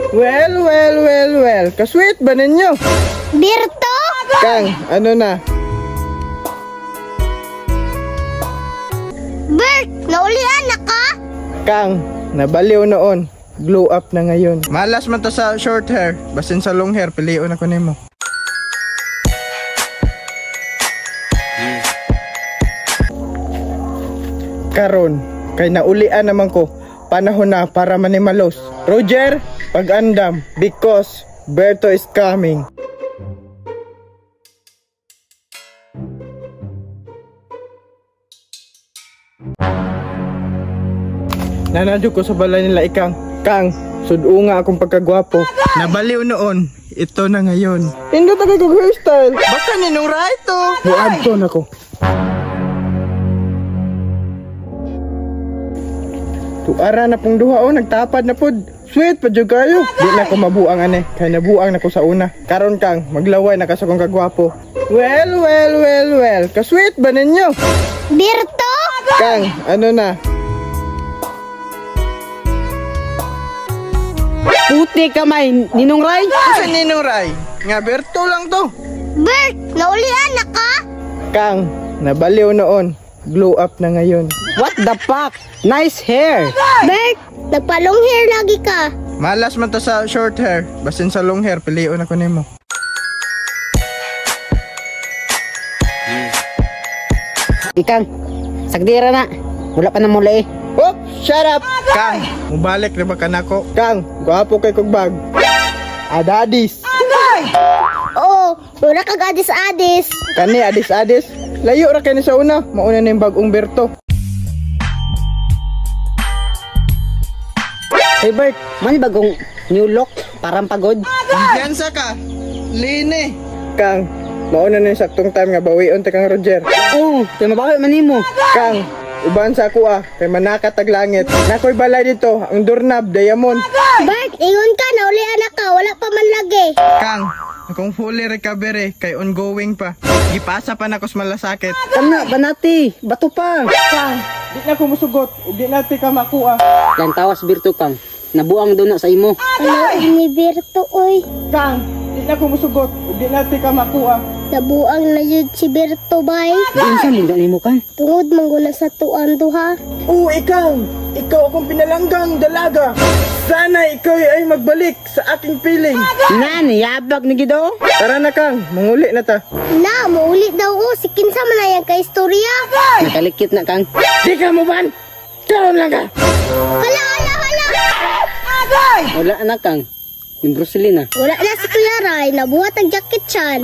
Well, well, well, well. Ka-sweet ba ninyo? Berto? Kang, ano na? Bert, naulian na ka? Kang, nabaliw noon. Glow up na ngayon. Malas man to sa short hair. Basin sa long hair, pilion ako nimo. Karon, kay naulian naman ko. Panahon na para manimalos. Roger, pag-andam because Berto is coming. Nanadyo ko sa balay nila ikang. Kang, sudunga akong pagkagwapo. Nabaliw noon, ito na ngayon. Hindi tagay kong hairstyle. Baka ninong right to. Muadto na ko. Tuara na pong duha o, nagtapad na pod. Sweet pa jud kayo. Di na ko mabuang ane, kay nabuang na ko sa una. Karon kang, maglaway na ka sa kong kagwapo. Well, well, well, well. Ka-sweet ba ninyo? Berto? Kang, ano na? Puti kamay, Ninong Ray? Sa Ninong Ray? Nga Berto lang to. Bert, naulian na ka? Kang, nabaliw noon. Glow up na ngayon. What the fuck? Nice hair. Bert, nagpalong hair lagi ka. Malas man to sa short hair. Basin sa long hair, pilion ako nimo. Ikang, sagdira na. Wala pa na mula eh. Oh, shut up! Kang, mubalik na ba ka nako? Kang, gwapo kay kog bag. Adadis. Oo, wala kag adis-adis. Kani adis-adis. Layo ra kani sa una, mauna na yung bagong Berto. Hey Bert, man bagong new look, parang pagod. Kumpiyansa ka. Line. Kang, mauna na yung saktong time nga bawion ta kang Roger. Oo, oh, mabawi man nimo. Kang, uban sa ako ah, kay manaka tag langit. Nakoy balay dito, ang doorknob, diamond. Bert, ingon ka, naulian na ka, wala pa man lagi. Kang, akong fully recovery, kay ongoing pa. Gipasa pa na ko sa malasakit. Tama, banati, bato pa. Kang, di na ko musugot, ug di na ti ka makuha. Lang tawas Berto kang, nabuang doon na sa imo. Ano ni Berto, oy? Kang, di na ko musugot, ug di na ti ka makuha. Nabuang na yun si Berto, bay. Unsa man nimo kang? Tungod mangguna sa tuan duha. Oo, ikaw! Ikaw akong pinalanggang dalaga. Sana ikaw ay magbalik sa aking piling. Nan, yabag ni gido. Tara na kang, manguli na ta. Na, mauli daw o. Si kinsa man na yang kaistorya. Nakalikit na kang. Di ka mo ban! Karon lang ka! Hala, hala, hala! Wala na kang. Yung Bruce Lee na. Wala na si Kuya Ray. Nabuhat ang jacket chan.